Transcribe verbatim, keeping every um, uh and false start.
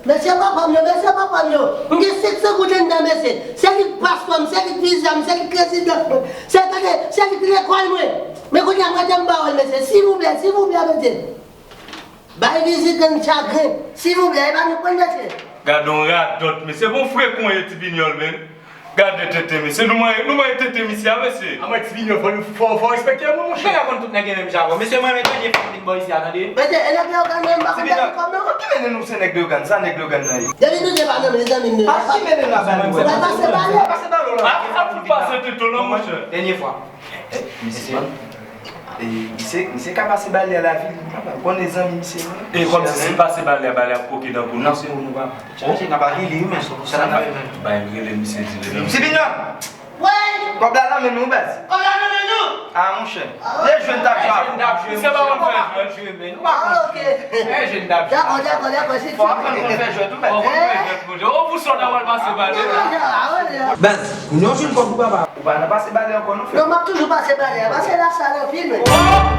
Mesye papa m yo, mesye papa m yo, m gen senk san goud anndan, mesye. Se li k paspò m, se li k viza m, se li k rezidans mwen, se, tande, se li k lekòl mwen. Men kounye a m rete m ba w l, mesye. Silvouplè, silvouplè, mesye. Bay vizitan n chagren, silvouplè, e pa nou k pran, mesye. Gade yon radòt, mesye. Bon, frekon ye, Ti Binyòl, men. Gade tenten, mesye. Nou manyen, nou manyen tenten misye a, mesye. A mwen, Ti Binyòl, fò nou, fò, fò respekte mwen, monchè. Nèg la konn tout nèg gen menm jan avè w. Mesye, mwen menm dènye fwa m vin bò isi a, tande. Mesye, e nèg Leyogàn menm pa konn Ti Binyòl, kòb non. Ki mennen nou se nèg Leyogàn? Sa nèg Leyogàn nan ye? Depi nou te pa nan mezanmi m yo. Pas ki mennen nou a Bali. Ou pral pase Bali. Pase Bali la. A, sa fout pase tenten non, monchè. Dènye fwa. Mesye. E, misye, misye ka pase Bali a lavil, ou konnen zanmi misye non. E kòmsi si l pase Bali a, Bali ap koke dan kou nou. N ap, nou pa chache, n ap akili wi, men sou sa n ap fè menm. Bay rele misye di rele. Ti Binyòl! Wi! Kòb la nan men nou, baz. Kòb la nan men nou! A, monchè. Lè jèn t ap jwe avè w. Misye pa konn fè jwèt. Jwe, men nou pa konn jwe. E jèn t ap jwe. Dakò, dakò, dakò, se Fò aprann konn fè jwèt tou, baz. Fò konn fè jwèt, monchè. O, pou sa w ta pral pase Bali. Baz, kounye a w jwenn kòb ou papa. Ou pa nan pase Bali ankò non, frè. Non, m ap toujou pase Bali a, paske la sal anpil, men.